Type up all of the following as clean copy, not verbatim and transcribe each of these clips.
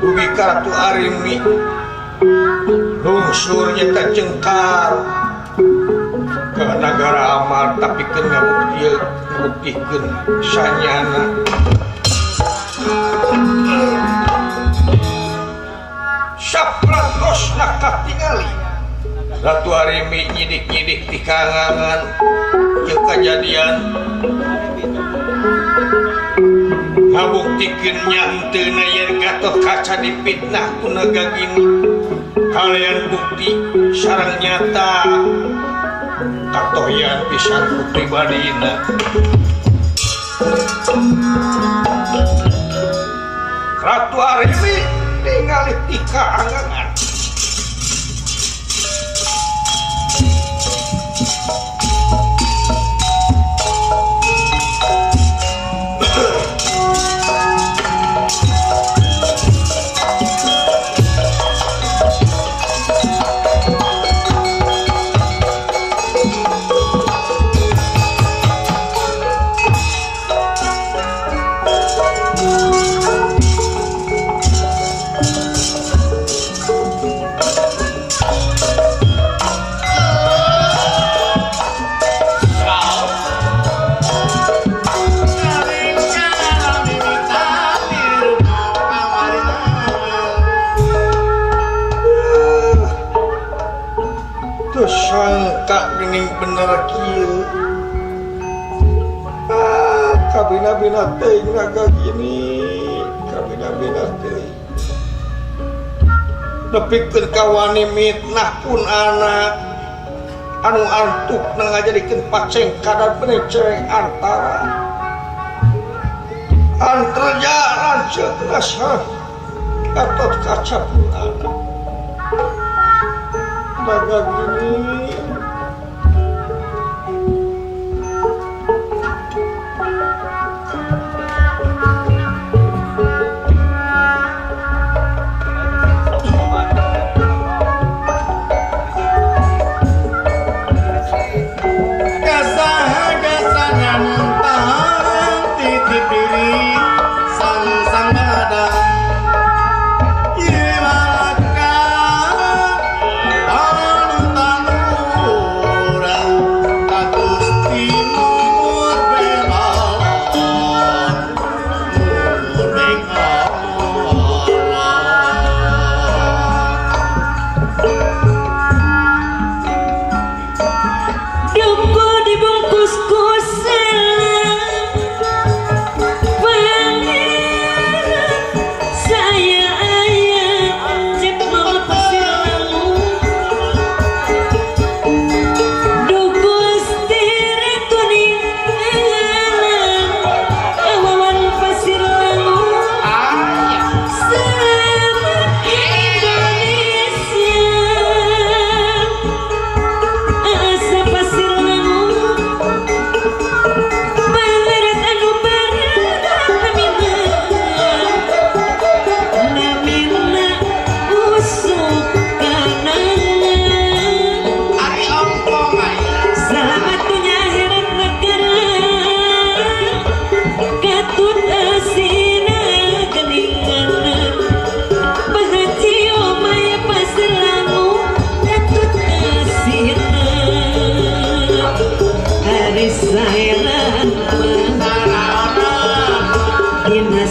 Dugi ka Ratu Arimi lungsur nyata cengkar ke nagara amal tapi keun ngabuktikeun sanyana. Saprantosna katingali Ratu Arimi nyidik-nyidik di kangangan jeung kajadian ngabuktikeun nyanteuna yen Gatotkaca dipitnah ku Nagagini kalian bukti sareng nyata katoyan pisan ku pribadina. Ratu Arimi ningali tika angangan sangka geuning bener kieu. Ah, kabina-bina teuing naga gini, kabina-bina teuing. Nepikeun ka wani mitnah pun anak anu antukna ngajadikeun pacengka dan peneceng antara. Antarja lanceuk rasa Gatotkaca pun anak. Naga gini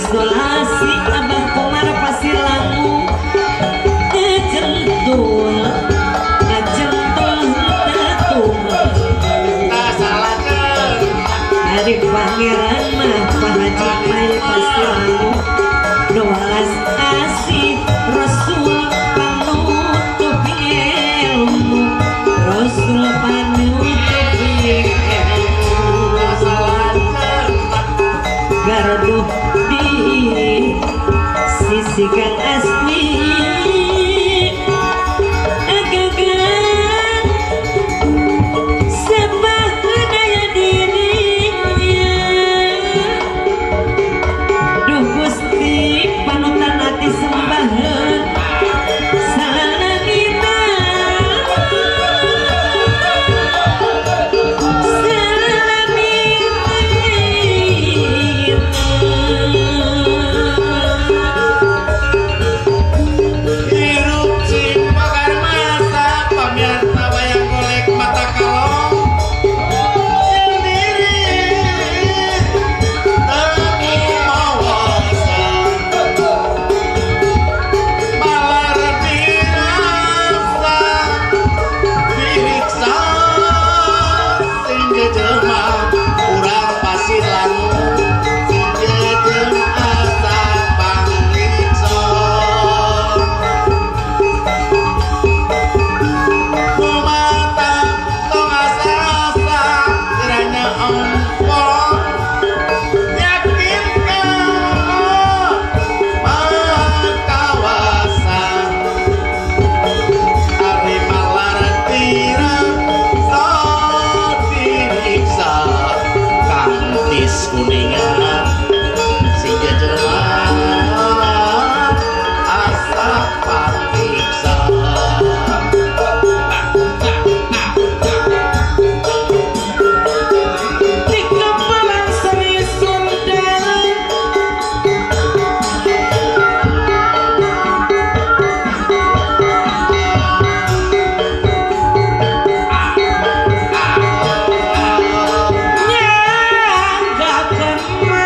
Solasi Abah Komar Pasir Langu ngejentul ngajentul Ari pangeran mah Pak Haji Mai Pasir Langu doalas asih Rasul panutup ilmu Rasul panutup ilmu garduh di sisi Kang Asmi agagan sebah daya dirinya duh Gusti panutan ati sembahan salamina salamina. Geus uninga si jelema asa patiksa. Di kepalang seni Sunda nyanggakeun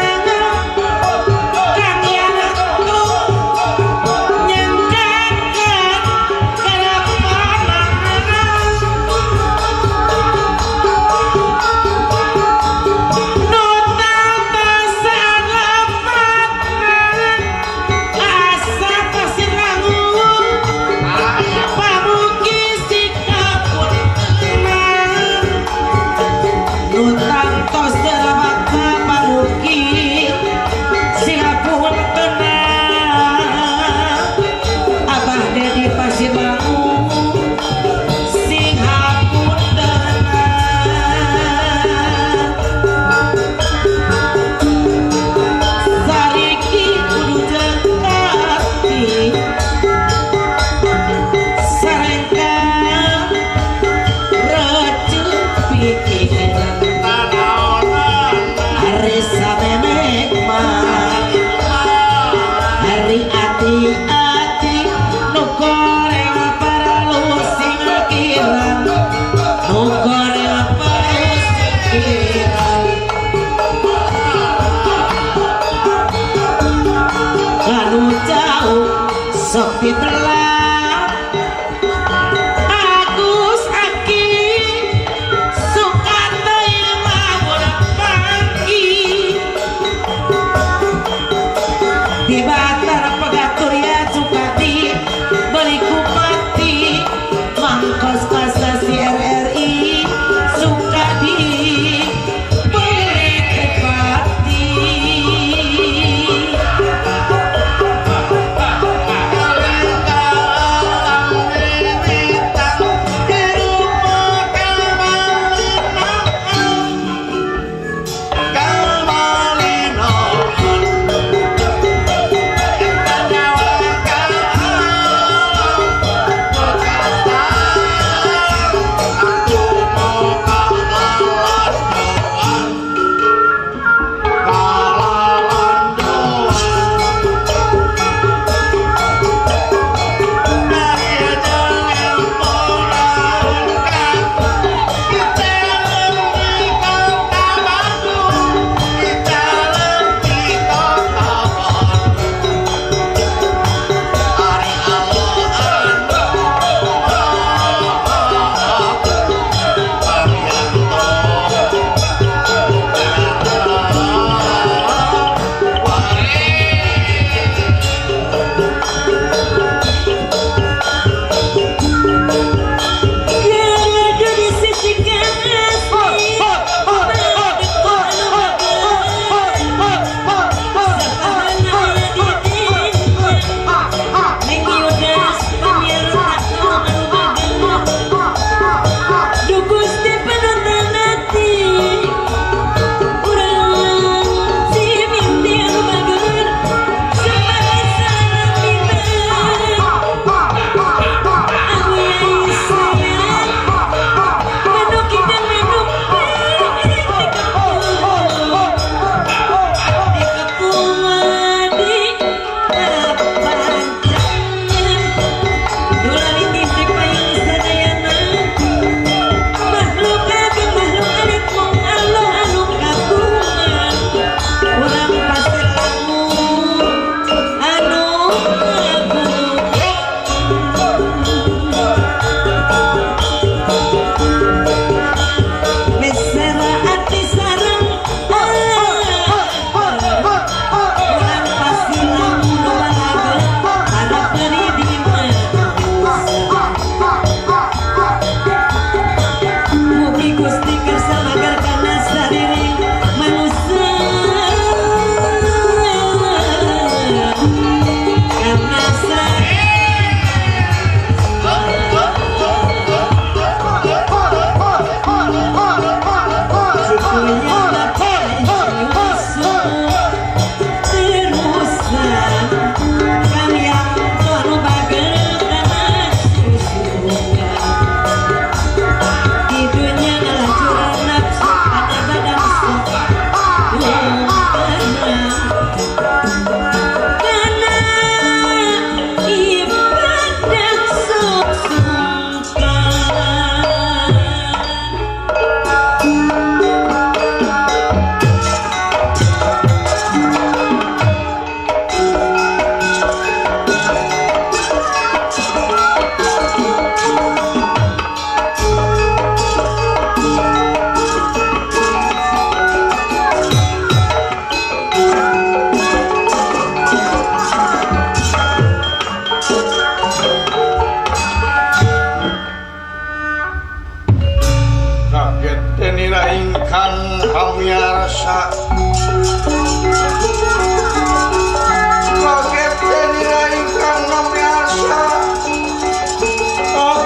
Kaget teh nira ingkang biasa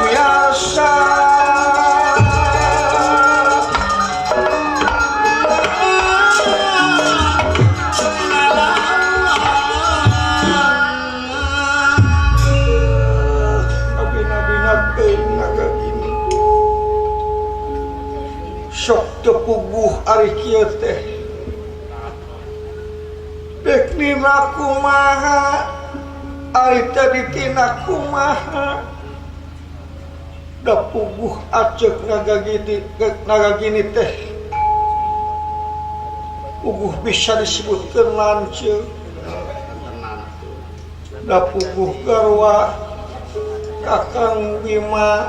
biasa. Sok tepuguh ari kieu teh dek nina kumaha ari teh ditina kumaha da puguh aceuk nagagini teh puguh bisa disebutkeun lanceuk da puguh garwa Kakang Bima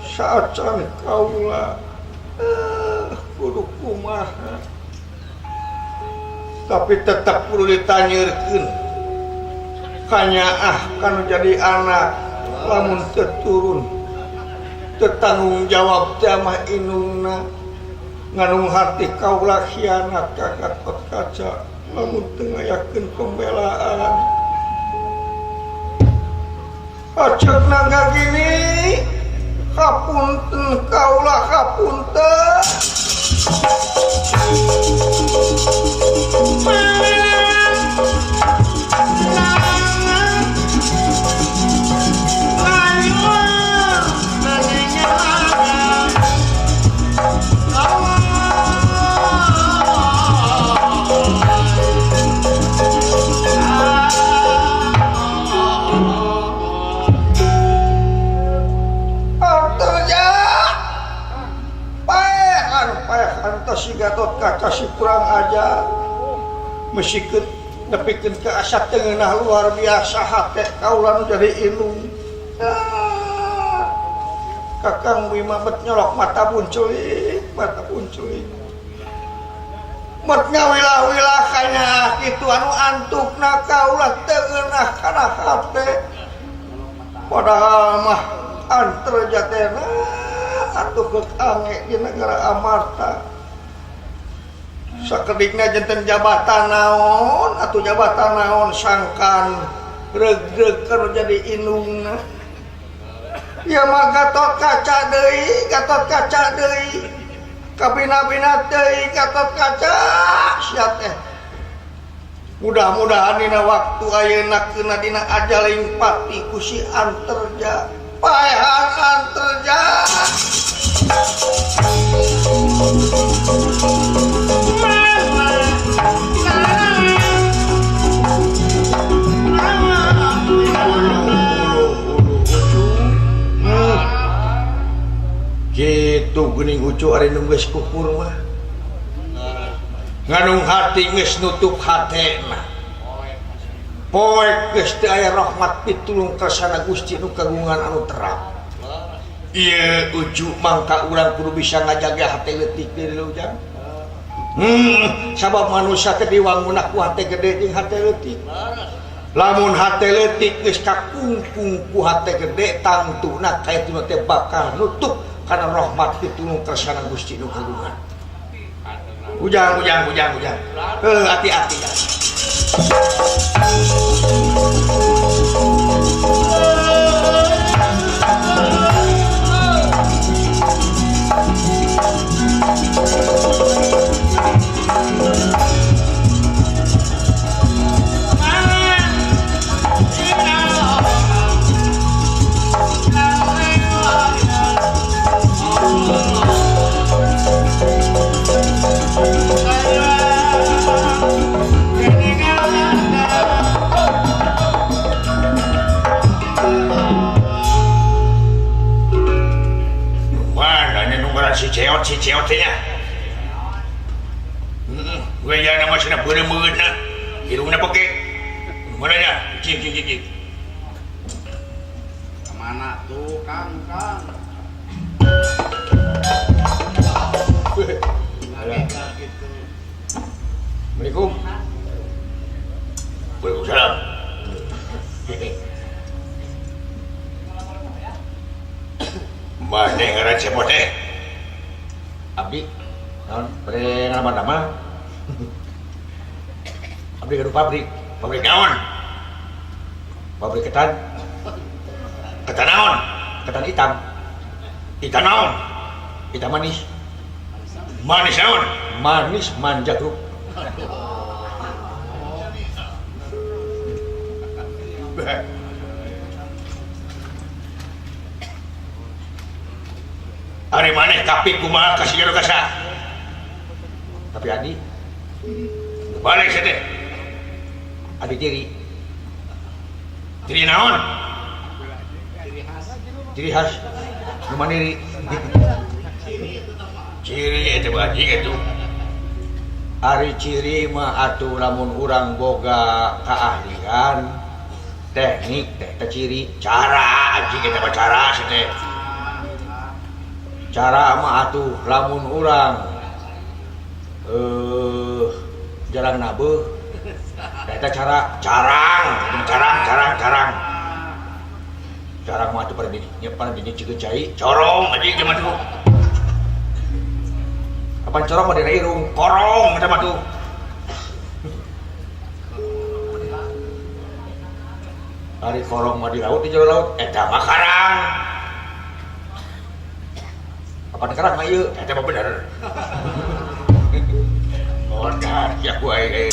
saacan kaula kudu kumaha tapi tetap kudu ditanyeurkeun kanyaah kanu jadi anak lamun teu turun teu tanggung jawab teh mah indungna nganung hati kaula khianat ka Gatot Kaca lamun teu ngayakeun pembelaan aceuk naga gini hapunten kaula hapunten. Si Gatot Kaca si kurang aja meskipun nepikeun ke asa tengenah luar biasa hate kaula nu jadi indung. Kakang Bima bet nyolok mata bunculik bet ngawilah-wilah kanya kitu anu antukna kaula tengenah kana hate padahal mah anterja teh atuh geuk ange di negara Amarta. Sakedikna janten jabatan naon atuh jabatan naon sangkan regreg keur jadi indungna. Ya mah Gatot Kaca deui kabina-bina deui Gatot Kaca sia teh. Mudah-mudahan dina waktu ayeuna keuna dina ajaling pati ku si Anterja paehan Anterja. Gitu geuning ucu ari nu geus kukur mah nganung hati geus nutup hatena poek geus teu aya rahmat pitulung kersana Gusti nu kagungan anu terang. Ieu ucu mangka urang kudu bisa ngajaga hate leutik deui ujang. Sabab manusia teh diwangunna ku hate gede jeung hate leutik. Lamun hate leutik geus kakungkung ku hate gede tangtuna kaituna teh bakal nutup kana rahmat pitulung kersana Gusti nu kagungan. Ujang ujang ujang ujang. Heuh hati-hati ya. Si ceot nya. Gue jangan nama sana beureum na. Hirungna peke. Mana nya? Cing cing cing. Kemana tuh Kang Kang? Assalamualaikum. Waalaikumsalam. Mana ngaran cepot teh? Abdi Naon bade ngalamar-lamar. Abdi gaduh pabrik. Pabrik naon? Pabrik ketan. Ketan naon? Ketan hitam. Hitam naon? Hitam manis. Manis naon? Manis manja grup. Ari maneh kapi kumaha kasih jero kasa? Tapi adi balik sia teh. Adi tiri. Tiri naon? Ciri khas. Nu mandiri. Ciri eta mah anjing atuh. Ari ciri mah atuh lamun urang boga keahlian teknik teh teh ciri cara anjing eta mah cara sia teh. Cara mah atuh lamun urang jarang nabeuh eta cara carang carang carang carang carang mah atuh pada dinya pada dinya cikeun cai corong anjing teh mah tuh. Apan corong mah dina irung korong eta mah tuh. Ari korong mah di laut di jero laut eta mah karang. Apan karang mah ieu eta mah bener. Modar ya ku aing.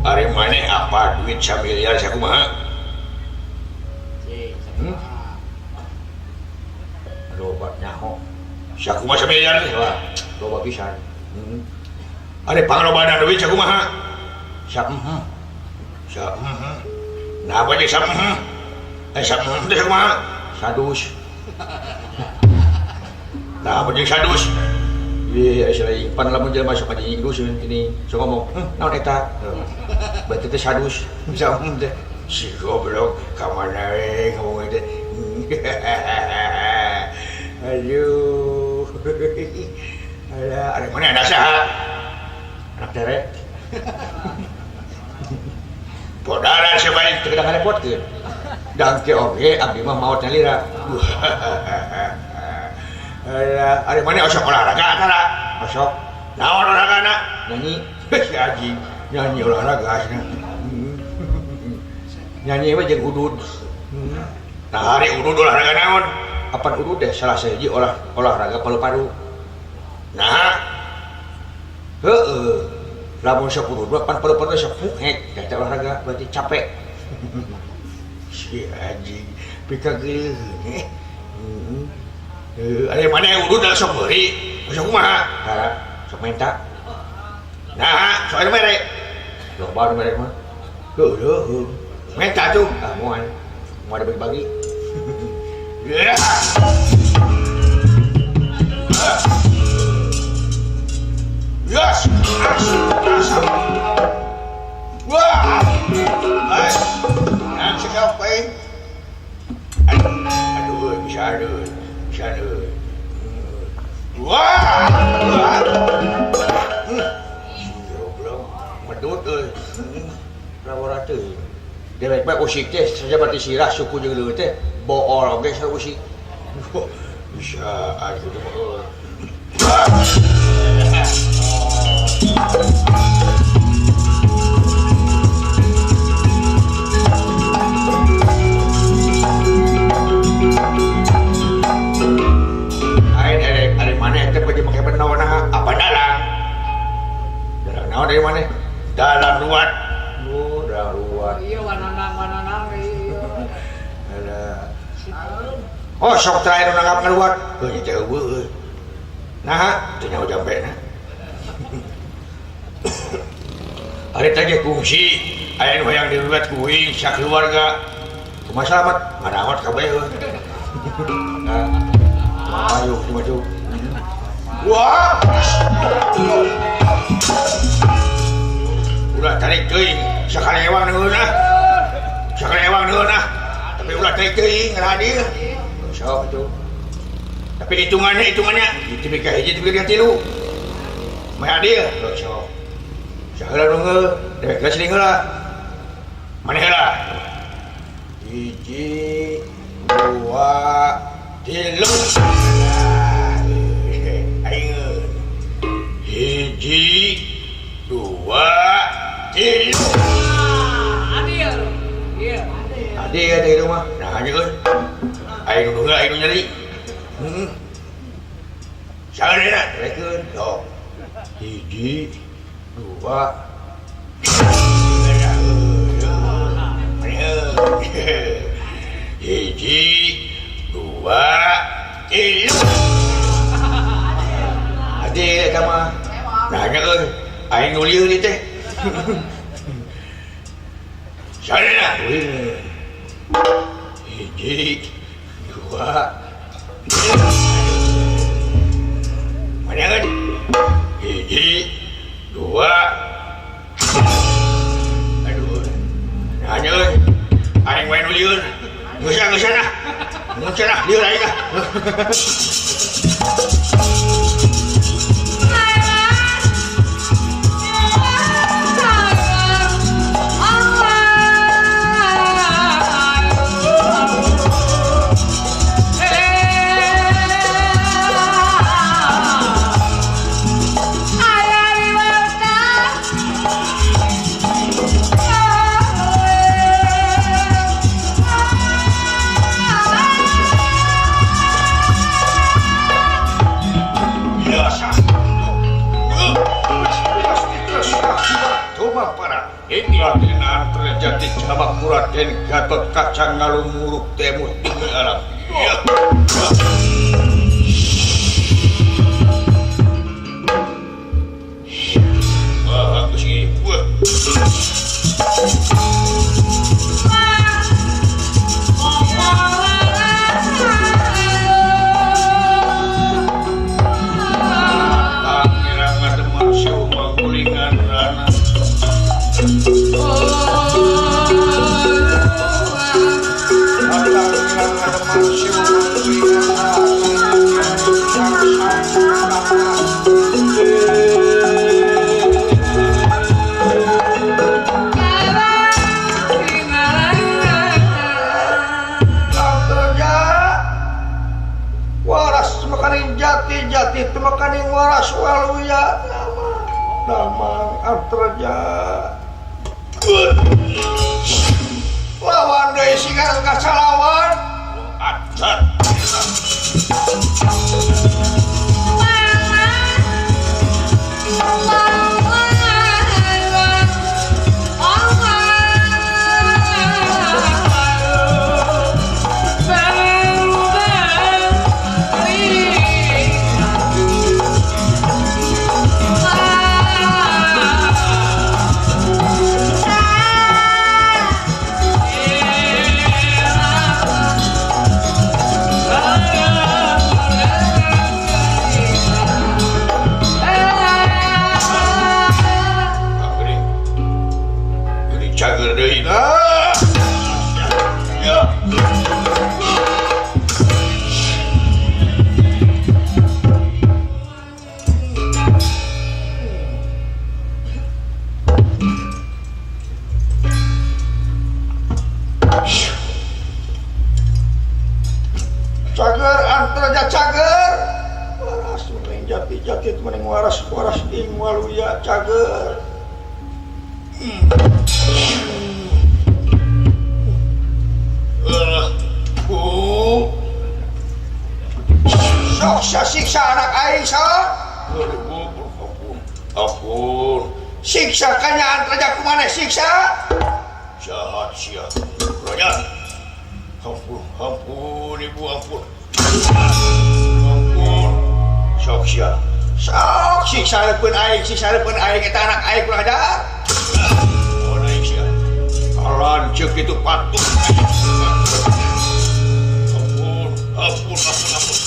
Ari maneh apa duit samiliar sakumaha? Loba nyaho. Sakumaha samiliar teh? Wah, loba pisan. Ari panglobana duit sakumaha? Sakumaha. Sakumaha. Nah, apa jeung sakumaha? Sakumaha teh sakumaha? Sadus. Nah, apa jeung sadus? Iya, selain pan lamun jelema sok anjing dus ini sok ngomong, naon eta? Berarti teh sadus. Sakumaha teh? Si goblok ka mana we ngomong teh. Aduh. Alah, ari mana anak saha? Anak tere. Podaran sia bae teu kedah ngarepotkeun. Dangke oge abdi mah maot nyalira. Alah, ari mana osok olahraga tara? Osok. Naon olahragana? Nyanyi. Si anjing, nyanyi olahraga cenah. Nyanyi we jeung udud. Nah, ari udud olahraga naon? Apan udud teh salah sahiji olahraga paru-paru. Nah, heueuh. Lamun sok udud mah pan paru-paru sok hek, teh olahraga berarti capek. Si anjing pika geuleuh. Ari mana udud da sok meuri? Sok kumaha? Tara, sok menta. Nah, sok anu mere. Loba nu mere mah. Heueuh. Menta tuh, ah moal. Moal bagi-bagi. Yes. Yes. Wah. Nah, cekap aing. Aduh, bisa aduh. Bisa aduh. Wah. Goblok, medut euy. Rawara teuing. Dewek bae usik teh sajabati sirah suku jeung leuweut teh bool oge sarua usik. Bisa aduh teh mah. Aing ari maneh teh baju make benda naha? Apa dalang? Dalang naon dari maneh? Dalang ruat. Oh, dalang ruat. Iya wanana-wanana ieu. Alah. Oh, sok terakhir nu nanggap ngaruat. Heuh nya teh eueuh. Naha, teu nyaho jambena. Ari teh ge kungsi, aya nu hayang diruat kuing sakeluarga. Kumaha salamet? Ngarawat kabeh eueuh. Nah, ayo maju. Wah. Ulah tarik teuing, sakalewang nuhun ah. Sakalewang nuhun ah. Tapi Tapi ulah teuing ngarah adil. Sok atuh. Tapi hitungannya hiji tepi ka hiji tepi ka tilu. Meh adil. Sok. Saheula nu ngeul, dewek geus heula. Maneh heula. 1 2 3. Aing 1 2 3. Adil. Iya. Adil di rumah. Nah, aja euy. Aing nu heula aing nu nyeri. Heeh. Saheula rekeun. Sok. 1 2 1 2 3. Adil eta mah. Nah nya euy, aing nu lieur ieu teh. Sarena. 1 2 3. Mana kan? 1 2. Aduh. Nah nya euy, aing wae nu lieur. Geus ah, geus ah. Geus ah, lieur aing ah. Terjadi cabak Raden Gatot Kaca ngalumuruk temur tinggi alam. Ya. Wah, aku sih. Wah. Tangerang ngademar siu manggulingan rana. Waras makaning jati-jati makaning waras waluya nama Antarja lawan deui siga kasalawan acan. Cager Antarja cager waras mending jati-jati mending waras waras ing waluya cager. Sok siksa anak aing sok. Ampun. Siksa kanya Antarja kumaneh siksa. Jahat sia. Raja. Ampun, ampun ibu, ampun. Ampun. Sok sia. Sok siksa pun aing, siksa pun aing eta anak aing kurang ajar. Oh, aing sia. Lanceuk itu patuh. Ampun, ampun, ampun, ampun.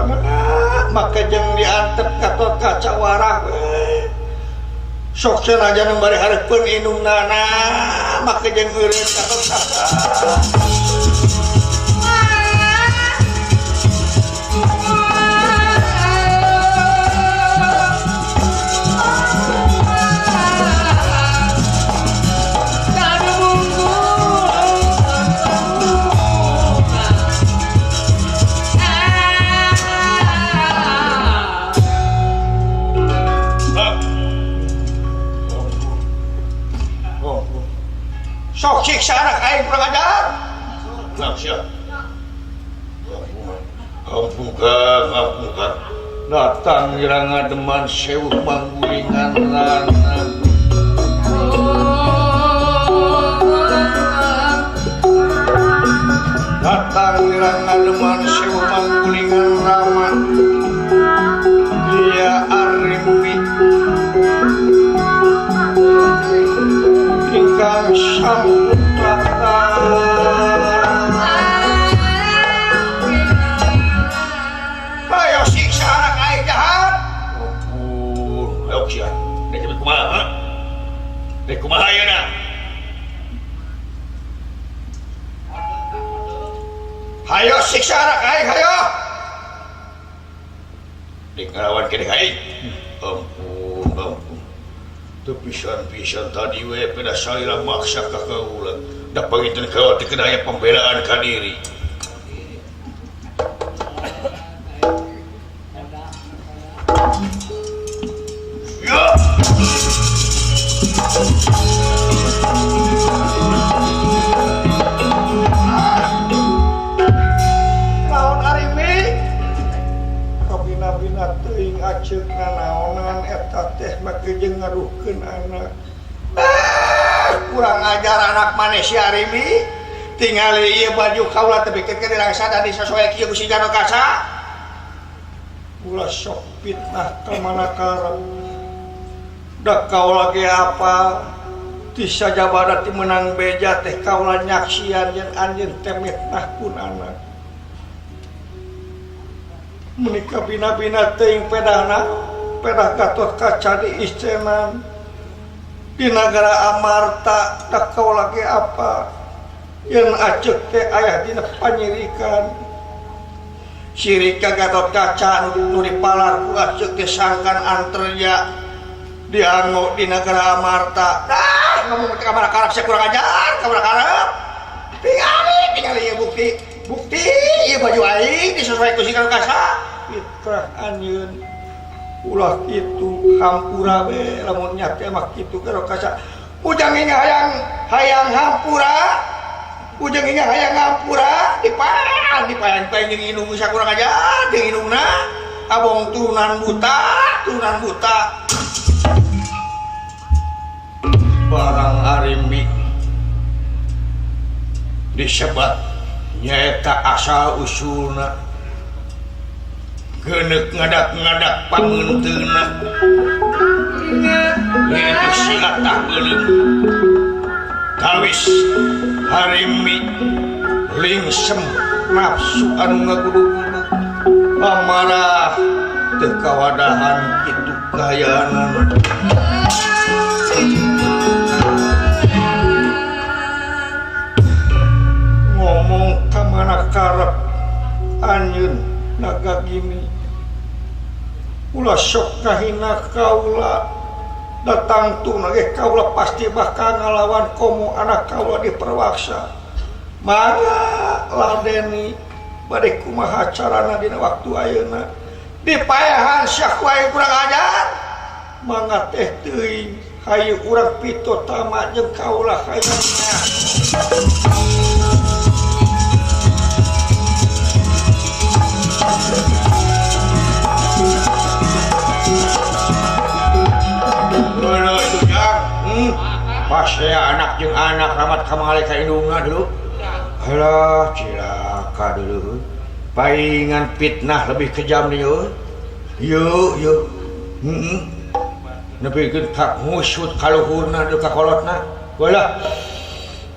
mangga make jeung diantep Gatot Kaca warah we. Sok sanajan bari hareupeun indungna make jeung eureun Gatot Kaca. Sok siksa anak aing kurang ajar. Nah, siap. Ampun Kang, ampun Kang. Datang irang ngademan sewuh manggulingan rana. Datang irang ngademan sewuh manggulingan rama. Dia arimbi ingkang sampun datang. Ayo siksa anak aing jahat. Ampun, ayo sia. Rek kumaha, ha? Rek kumaha ayeuna? Hayo siksa anak aing, hayo. Rek ngalawan keneh aing. Ampun, ampun. Teu pisan-pisan tadi we pada salira maksa ka kaula. Da panginten kaula teu kena aya pembelaan ka diri. Ya. Naon arimi? Kabina-bina teuing aceuk nanaonan eta teh make jeung ngaruhkeun anak. Kurang ajar anak maneh si Arimi. Tingali ieu baju kaula teh bikeun dirangsa da disasoe kieu ku si Gatot Kaca. Ulah sok fitnah ka mana karep. Da kaula ge apal ti sajabana ti meunang beja teh kaula nyaksian yen anjeun teh mitnah pun anak. Menika bina-bina teuing pedahna pedah Gatot Kaca di istenan di nagara Amarta. Da kaula ge apa yen aceuk teh aya dina panyirikan sirik ka Gatot Kaca nu dipalar ku aceuk teh sangkan anterja dianggo di nagara Amarta. Dah ngomong ka mana karep sia kurang ajar ka mana karep. Tingali tingali ieu bukti bukti ieu baju aing disesuai ku si Gatot Kaca. Fitrah anjeun ulah kitu hampura we lamun nya teh mah kitu Gatot Kaca. Ujang inga hayang hayang hampura, ujang inga hayang hampura dipayan dipayan payan jeung indung sia kurang ajar jeung indungna abong turunan buta turunan buta. Barang arimbi disebat nyaeta asal usulna geuneuk ngadak-ngadak pangeunteuna ngeuneuh si atah beuleum kawis harimi lingsem nafsu anu ngagudug-gudug amarah teu kawadahan kitu kayanan. Ngomong ka mana karep anjeun naga gini ulah sok kahina kaula datang tuna ge kaula pasti bakal ngalawan komo anak kaula diperwaksa. Mangga ladeni bade kumaha carana dina waktu ayeuna dipaehan sia ku aing kurang ajar. Mangga teh teuing hayu urang pito tama jeung kaula hayang. Pas saya anak jeung anak ramat kamale ka indungna dulu. Alah cilaka dulu. Paingan fitnah lebih kejam nih euy. Yeuh yeuh. Heeh. Nepikeun ka ngusut ka luhurna deui ka kolotna. Walah.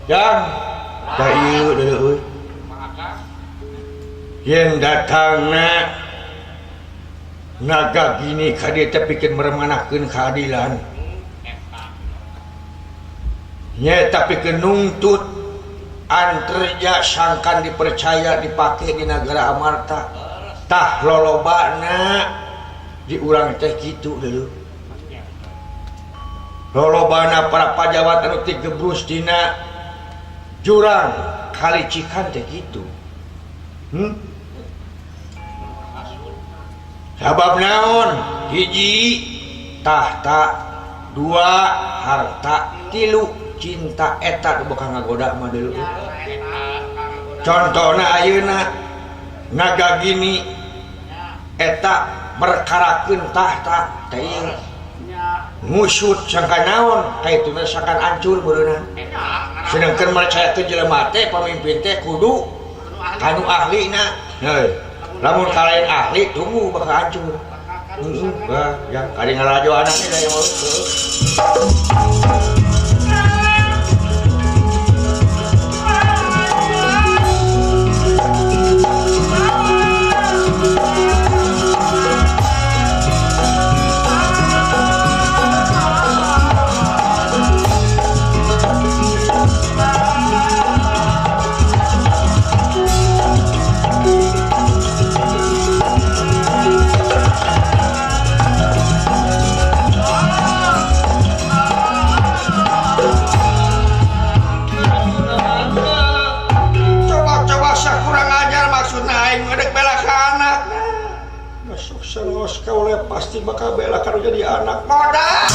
Jang. Da ieu deui euy. Yen datangna Naga gini ka dieu teh pikeun meremanakeun keadilan. Nyaeta pikeun nungtut Anterja sangkan dipercaya dipake di negara Amarta. Tah lolobana di urang teh kitu deuleu. Lolobana para pajawat anu tigebrus dina jurang kalicikan teh kitu. Sabab naon? Hiji tahta, dua harta, tilu cinta eta nu bakal ngagoda mah deuleu. Contona ayeuna naga gini eta merkarakeun tahta teh ngusut sangka naon kaituna sangkan hancur beureuna. Sedengkeun mercayakeun jelema teh pamimpin teh kudu kanu ahlina. Heuh. Lamun kalain ahli tunggu bakal hancur. Heeh, bah, yang kali ngarajo anaknya da yang. Oleh pasti bakal bela kalau jadi anak modal.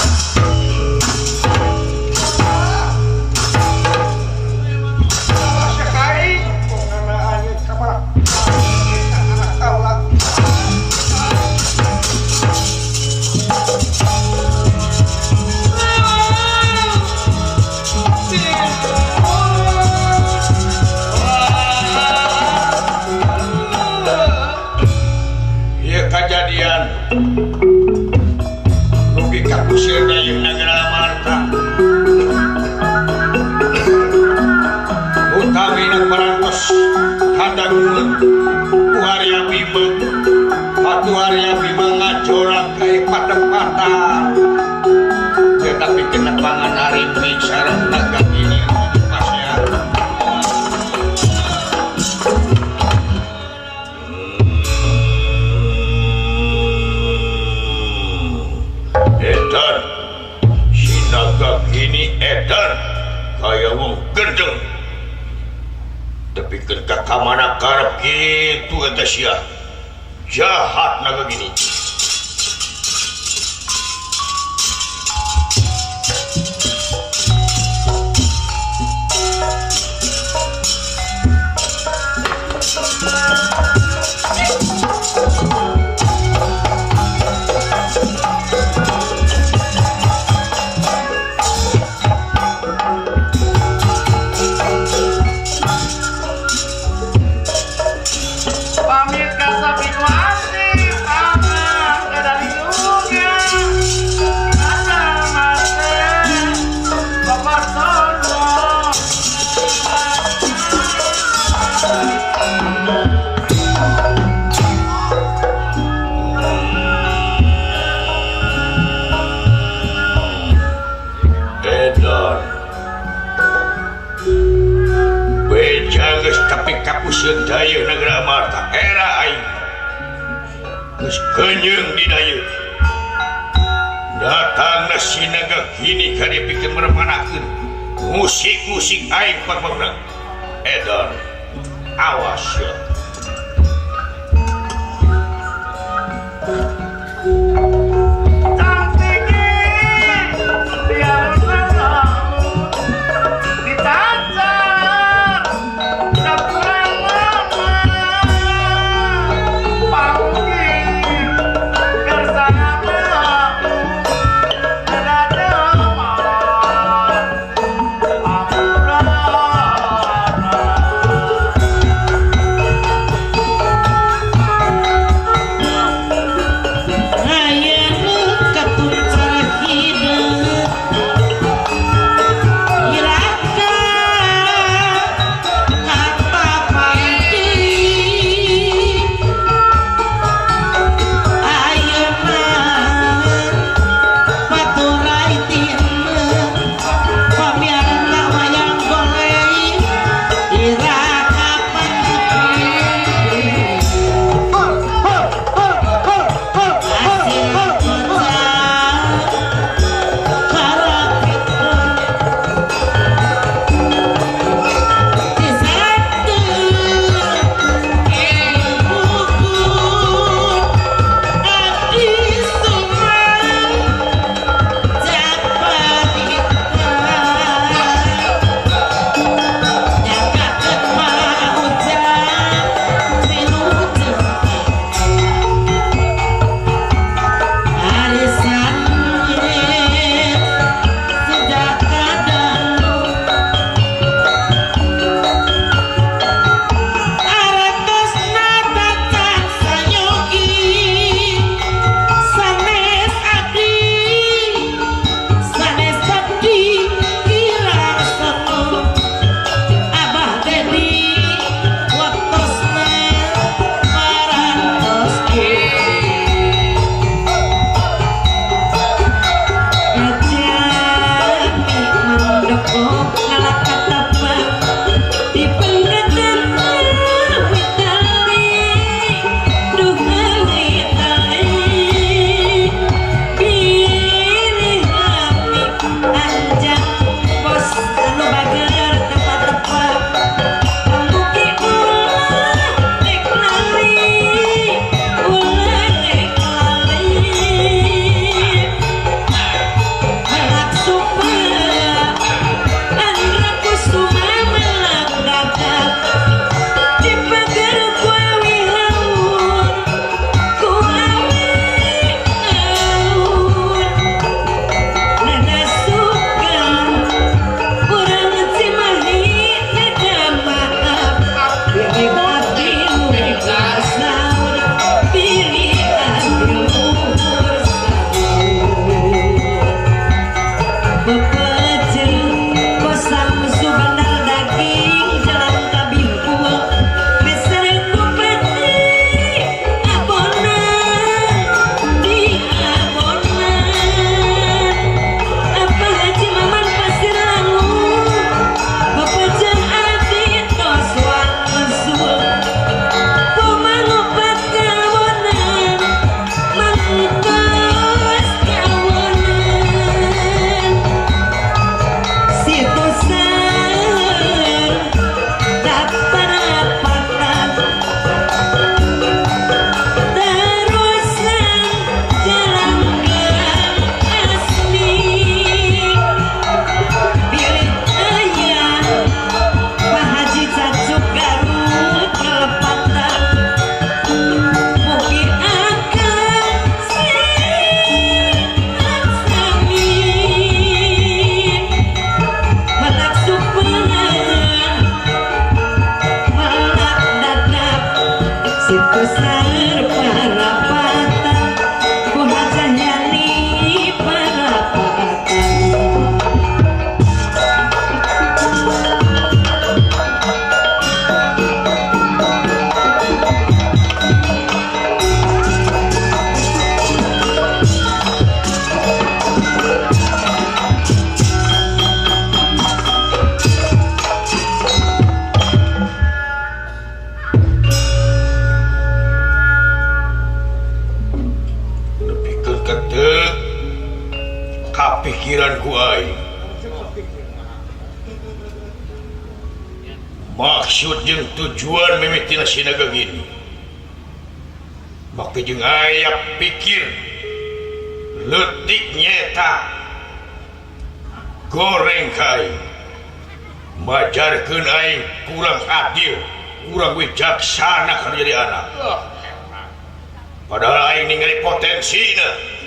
Kejadian rugi kapusir dayeuh nagara Amarta utamina parantos hadangun ku Arya Bima patu Arya Bima ngajorak ka patempatan tetapi kena pangan arimbi sareng naga gini pasnya. Edan si naga gini edan kaya wong gendeng tapi kerja kamana karep gitu eta sia jahat naga gini. Kapusieun dayeuh nagara Amarta era aing geus keunyeung di dayeuh datangna si naga gini ka dieu pikeun meremanakeun musik-musik aing pangpangna edan awas ya. Kapikiran ku aing. Maksud jeung tujuan mimitina sinaga gini. Make jeung aya pikir leutik nyeta goreng ka aing. Majarkeun aing kurang adil, kurang wijaksana kana jadi anak. Padahal aing ningali potensina.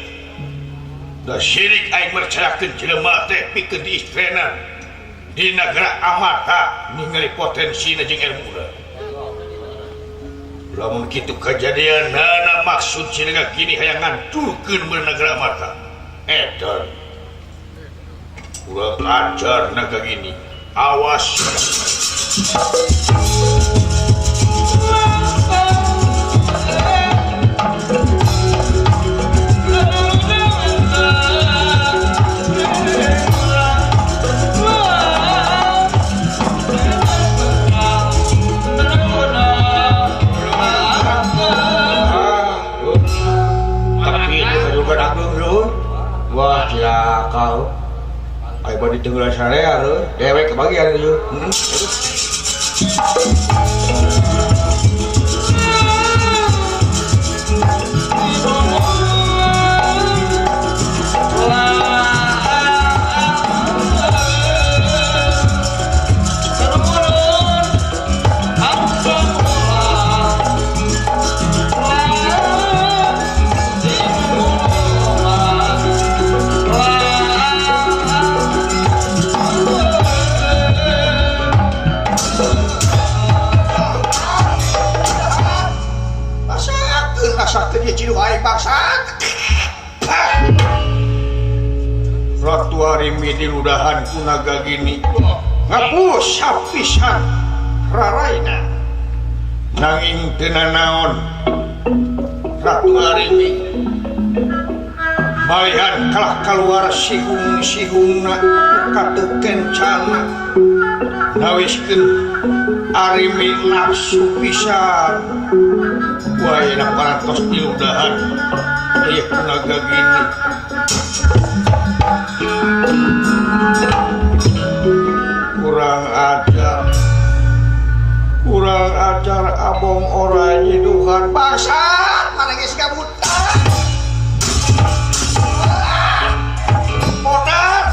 Da sirik aing mercayakeun jelema teh pikeun diistrenan di negara Amarta ningali potensina jeung ilmuna. Lamun kitu kajadianana maksud sinaga gini hayang ngantulkeun meun negara Amarta. Edan. Kurang ajar naga gini. Awas. Tapi itu agung lu. Wah, cilaka. Ayo badi tenggelam sarea lu, dewek kebagian lu. Ratu Arimi diludahan ku naga gini ngapus sapisan raraina nanging teu nanaon Ratu Arimi malihan kalah kaluar sihung-sihungna katuh kencana nawiskeun Arimi nafsu pisan wae parantos diludahan ieu ku naga gini. Kurang ajar abong ora nyiduhan bangsat mana geus gabutan modar.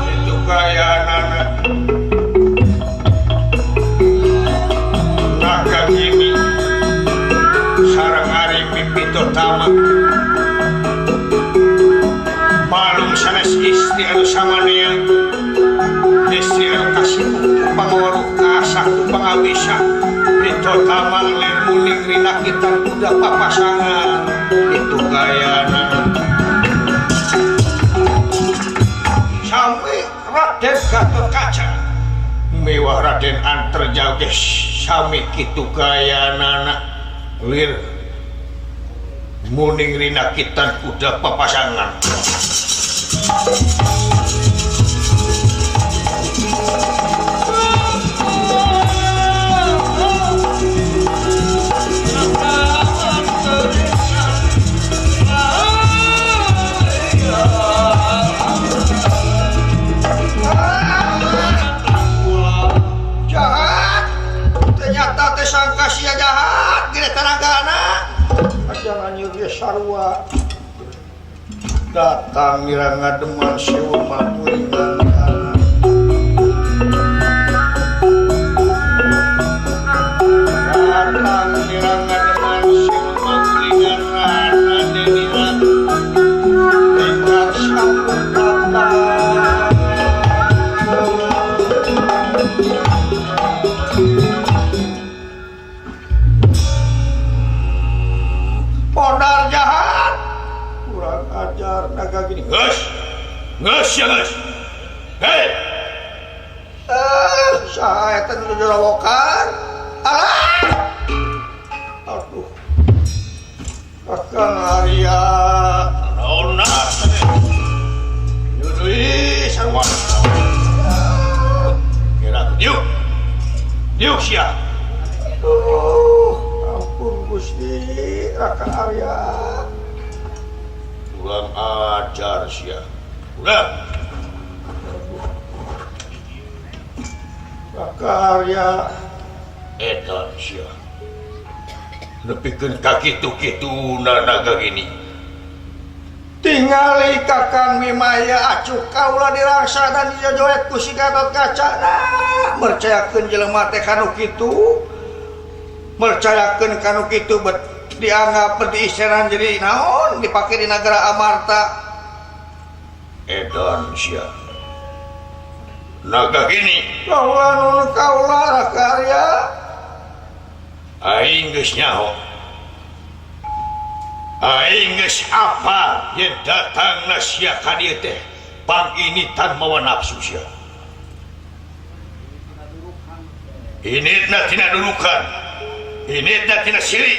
Itu kaya anak naga gini sareng Arimi Pitotama malum sanes istri anu samanea istri anu kasih pangawaruh kasak pangawisa Pitotama lir muning rina kita kuda papasangan itu gayana sampai Raden Gatotkaca mewah Raden Antarja ge sami kitu gayanana lir muning rinakitan kuda papasangan. Jahat ternyata teh sangka sia jahat gede tanagana ajaran ge sarua datang ngira ngademan sewa maturingan datang ngira ngademan sewa maturingan rana denira tinggal sampun datang. Podar jahat kurang ajar naga gini. Geus geus ya geus. Hei saha eta nu jarawokan. Alah aduh Kakang Arya naonna. Diuk sia. Ampun Gusti Raka Arya. Kurang ajar sia. Udah. Raka Arya edan sia. Nepikeun ka kitu-kitu naga gini. Tingali Kakang Mimaya acuk kaula dirangsa dan dijojoet ku si Gatot Kaca. Nah, mercayakeun jelema teh kanu kitu. Mercayakeun kanu kitu bet dianggap diiseran jadi naon dipake di nagara Amarta. Edan sia. Naga gini. Kaula nun kaula Raka Arya. Aing geus nyaho. Aing geus apal yen datangna sia ka dieu teh panginitan mawa nafsu sia. Initna tina durukan. Initna tina sirik.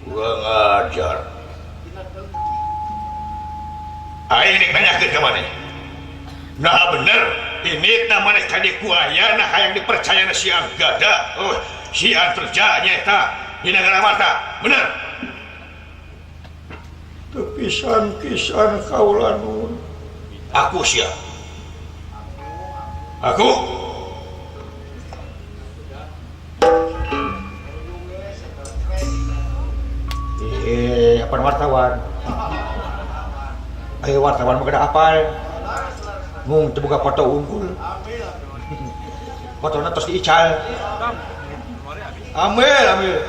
Kurang ajar. Aing rek nanyakeun ka maneh. Nah bener, initna maneh ka dieu ku ayana hayang dipercayana si Anggada. Oh, si Anterja nyaeta di nagara Amarta. Bener. Teu pisan-pisan kaula nun. Aku sia. Aku. Apa wartawan? Ayo wartawan mah kada apal. Mung teu boga foto unggul. Fotona tos diical. Ambil, ambil.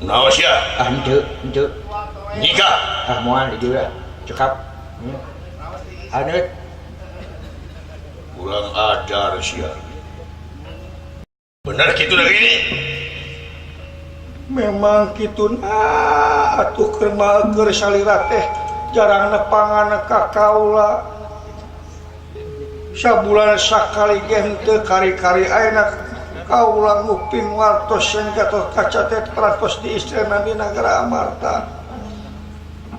Naon sia? Ah henteu, henteu. Nikah. Ah moal di dieu lah. Cekap. Haneut. Kurang ajar sia. Bener kitu da gini? Memang kitu nah atuh keur mager salira teh jarang nepangan ka kaula. Sabulan sakali ge henteu kari-kari ayeuna kaula nguping wartos yang Gatot Kaca teh parantos diistrena di nagara Amarta.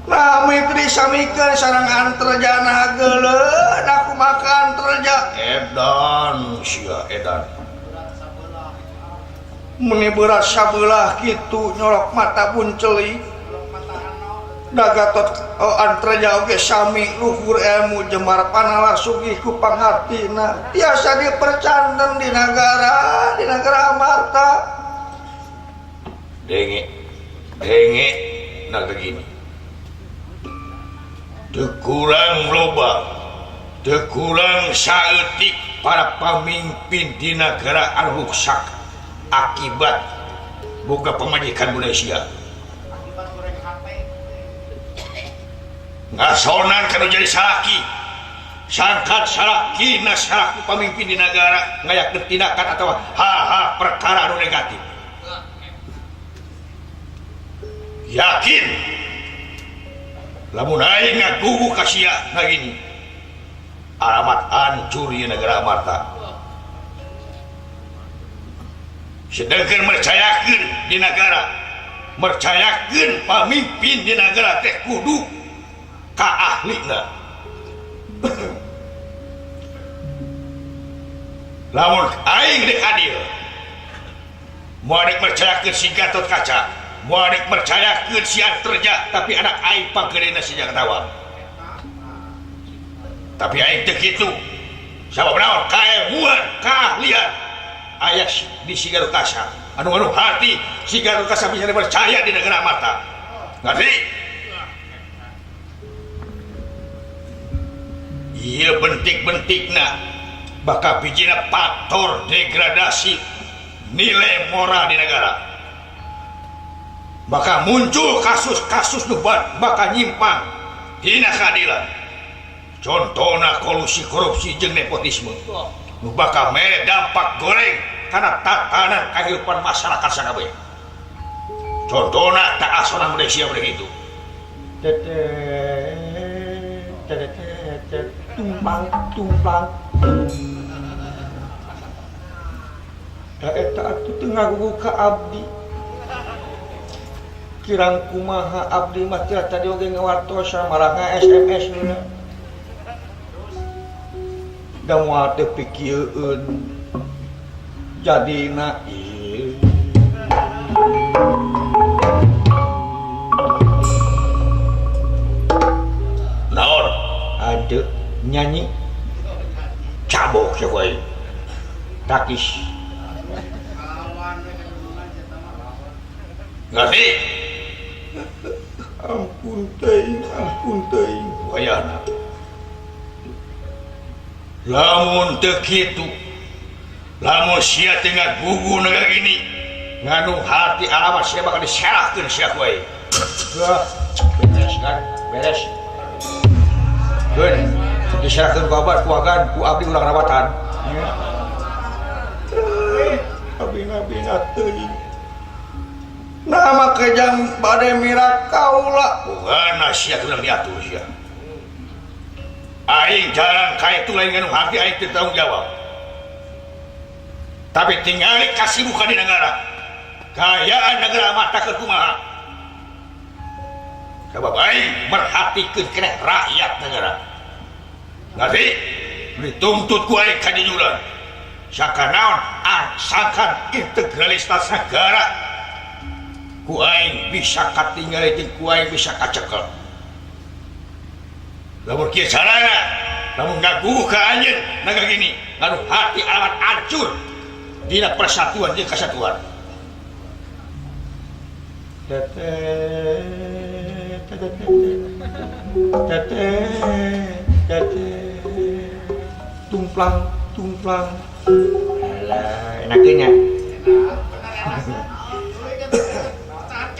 Lami disamikeun sareng Antarjana geuleuh aku maka Antarja edan sia edan. Meni berat sabelah kitu nyolok mata buncelik. Da Gatot Antarja oge sami luhur ilmu jemar panalah sugih ku panghartina. Tiasa dipercanten di nagara Amarta. Denge, denge naga gini. Teu kurang loba, teu kurang saeutik para pamimpin di nagara anu ruksak akibat boga pamajikan Malaysia. Ngasonan kanu jadi salaki, sangkat salakina salaku pamimpin di nagara ngayakeun tindakan atau hal-hal perkara anu negatif. Yakin lamun aing ngagugu ka sia gini alamat hancur ieu nagara Amarta. Sedangkan mercayakeun di nagara, mercayakeun pamimpin di nagara teh kudu ka ahlina. Lamun aing rek adil, moal rek mercayakeun si Gatot Kaca, moal rek mercayakeun si Antarja, tapi anak aing panggeudena si Jagatawang. Tapi aing teu kitu. Sabab naon? Kailmuan, kaahlian aya di si Gatot Kaca. Anu hati si Gatot Kaca bisa dipercaya di negara Amarta. Ngerti? Ieu bentik-bentikna bakal bijina faktor degradasi nilai moral di negara. Bakal muncul kasus-kasus nu bakal nyimpang dina keadilan. Contohna kolusi korupsi jeung nepotisme nu bakal mere dampak goreng kana tatanan kehidupan masyarakat sakabeh. Contohna tak asona Malaysia begitu. Tumpang tumpang. Da eta atuh teu ngagugu ka abdi. Kirang kumaha abdi mah tira tadi oge ngawartosan marah nga SMS heula. Da moal teu pikieun jadina ieu. Naon? Aduh, nyanyi cabok sia ku aing. Takis. Ngerti? Ampun teuing, ampun teuing. Wayahna. Lamun teu kitu, lamun sia teu ngagugu negara ini, nganu hati alamat sia bakal diserahkeun sia ku aing. Beres kan? Beres. Keun, diserahkeun ku abad ku agan ku abdi urang rawatan. Abina-bina teuing. Nama kejang bade mirak kaula. Bukan sia tulang diatur sia. Aing jarang kaya itu lain nganu hati aing teu tanggung jawab. Tapi tingali kasibukan di negara. Kayaan negara mata keur kumaha. Sabab aing merhatikeun keneh rakyat negara. Ngerti? Dituntut ku aing kajujuran. Sangka naon? Sangkan integralitas negara. Ku aing bisa katingali jeung ku aing bisa kacekel. Lamun kieu carana, lamun ngaguh ka anjeun naga gini, nganu hati alamat hancur dina persatuan jeung kesatuan. Teteh teteh teteh teteh tumplang tumplang. Alah, enaknya.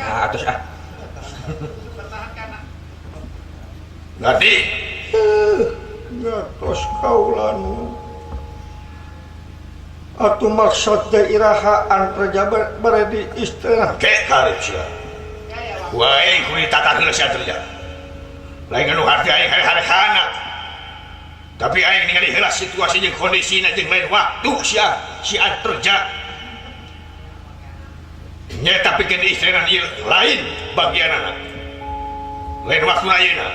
Ah, atus ah. Ngerti? Ngertos kaulanu. Atuh maksud teh iraha Antarja bade di istana. Ke karep sia. Ku aing kudu ditata heula sia Antarja. Lain anu hati aing hare-harekana. Tapi aing ningali heula situasi jeung kondisina jeung lain waktu sia si Antarja. Nyata pikeun di istana ieu lain bagianana. Lain waktu ayeuna.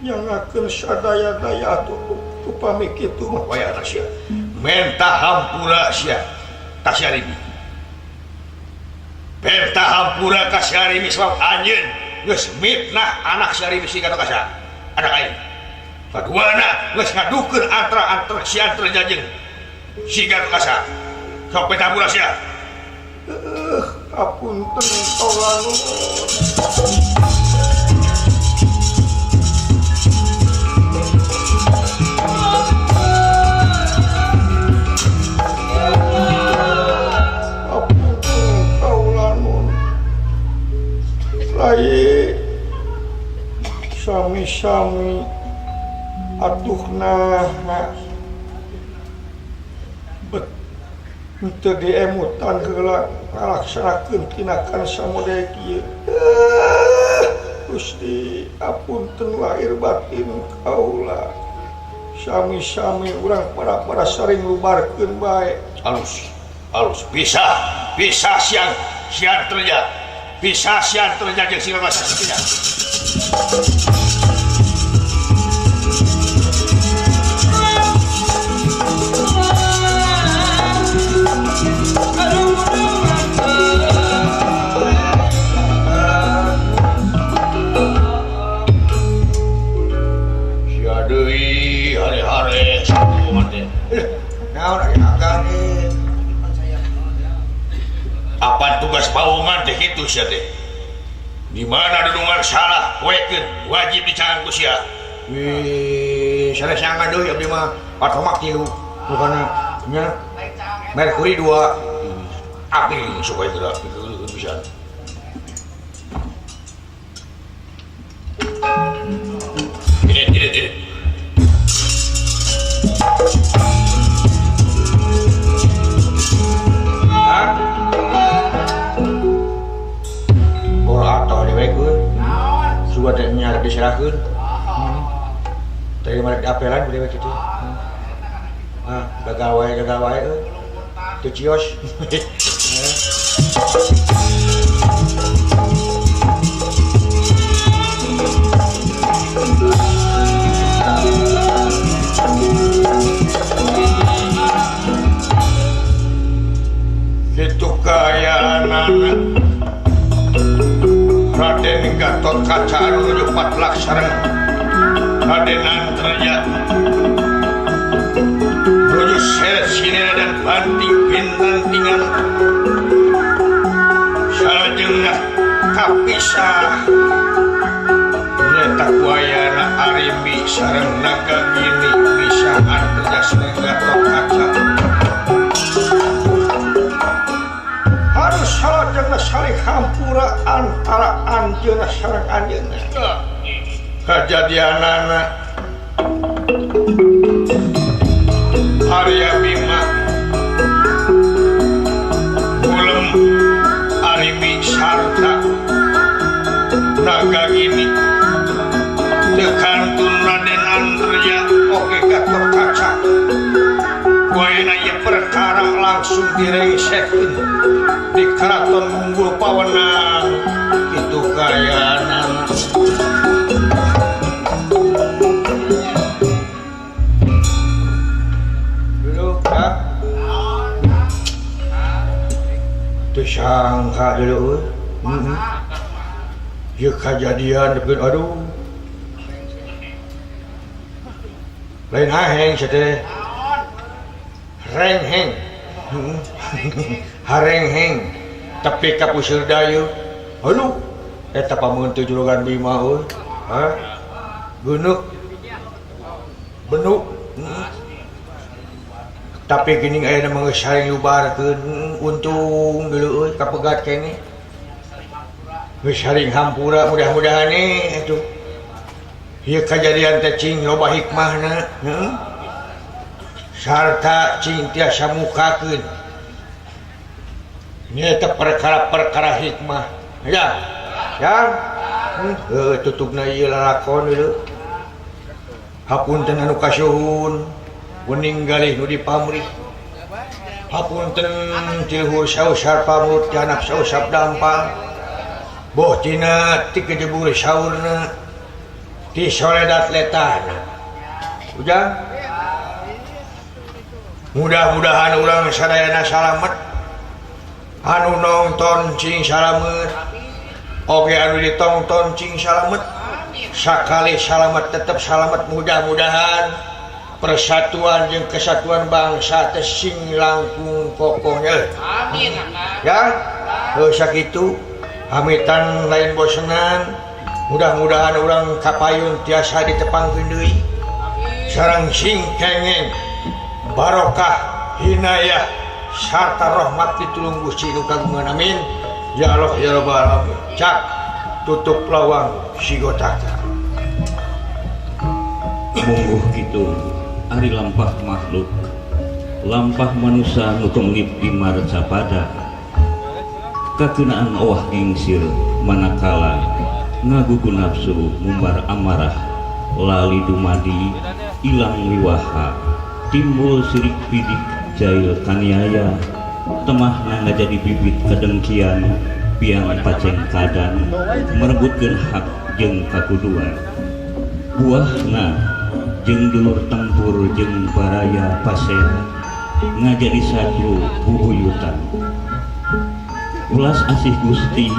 Nyangakeun sadaya-daya atuh upami kitu mah wayahna sia. Menta hampura sia ka Syarimi. Menta hampura ka Syarimi sebab anjeun geus mitnah anak Syarimi si ka saha? Anak aing. Kaduana geus ngadukeun antara si Antarja jeung si ka saha? Sok menta hampura sia. Apunten kaulanu. Rai sami-sami atuh nah bet teu diemutan heula ngalaksanakeun tinakan samodel kieu. Gusti apunten lahir batin kaula. Sami-sami urang para-para saring lubarkeun bae. Alus, alus bisa, bisa siang siang terja. Bisa siang terjadi sila masa tidak. Sia deui hare-hare satu mah teh. Naon ari agan ieu? Apa tugas pawongan teh kitu sia teh? Di mana dudungan salah poekeun wajib dicangan ku sia. Wih, sanes nyangan deui abdi mah patomak tilu. Bukanna nya Merkuri 2. Abdi sok bae geura pikeun pisan. Ini ini ini. Sudah teh nya diserahkeun. Tadi mereka diapelan beli kitu. Ah, gagal wae euy. Teu cios. Gatot Kaca anu nuju patlak sareng Raden Antarja nuju seret sinera dan banting bintantingan salajengna kapisah nyata kuayana Arimbi sareng Naga Gini bisa Antarja sareng Gatot Kaca harus salajengna saling hampura antara anjeunna sareng anjeunna kajadianana Arya Bima ngulem Arimbi sarta Naga Gini teu kantun Raden Antarja oge Gatot Kaca kuayana ieu perkara langsung direngsekeun di Keraton Munggul Pawenang kitu kayaanana. Dulu Kak teu sangka dulu euy. Ieu kajadian deukeun aduh. Lain haheng sia teh. Rengheng. Harengheng tepi ka puseur dayu. Aduh, eta pameunteut julugan Bima euy. Hah? Geuneuh. Benuk. Tapi geuning ayeuna mah geus saling nyubarkeun, untung dulu euy kapegat keneh. Geus saling hampura mudah-mudahan atuh. Ieu kajadian teh cing loba hikmahna, heuh. Sarta cing tiasa mukakeun. Nyaeta perkara-perkara hikmah. Ya. Ya. Heuh tutupna ieu lalakon ieu. Hapunten anu kasuhun, wening galih nu dipamrih. Hapunten ti luhur sausar pamut janap sausap dampal. Boh tina ti kejebur saurna. Ti soledat letana. Ujang. Mudah-mudahan urang sadayana salamet. Anu nonton cing salamet. Oge anu ditongton cing salamet. Sakali salamet tetep salamet, mudah-mudahan persatuan jeung kesatuan bangsa teh sing langkung kokohnya. Amin. Ya, heuh sakitu hamitan lain bosenan. Mudah-mudahan urang kapayun tiasa ditepangkeun deui. Sareng sing kengeng barokah hinayah sarta rahmat pitulung Gusti nu kagungan, amin. Ya Allah ya Rabbal alamin. Cak tutup lawang sigotaka. Mungguh kitu ari lampah makhluk, lampah manusa nu tumlip di marcapada. Kakeunaan owah gingsir manakala ngagugu nafsu mumbar amarah lali dumadi ilang wiwaha timbul sirik pidik jail kaniaya temahna ngajadi bibit kedengkian piang pacengkadan merebutkeun hak jeung kakuduan buahna jeung dulur tempur jeung baraya pasea ngajadi satru bubuyutan. Ulas asih Gusti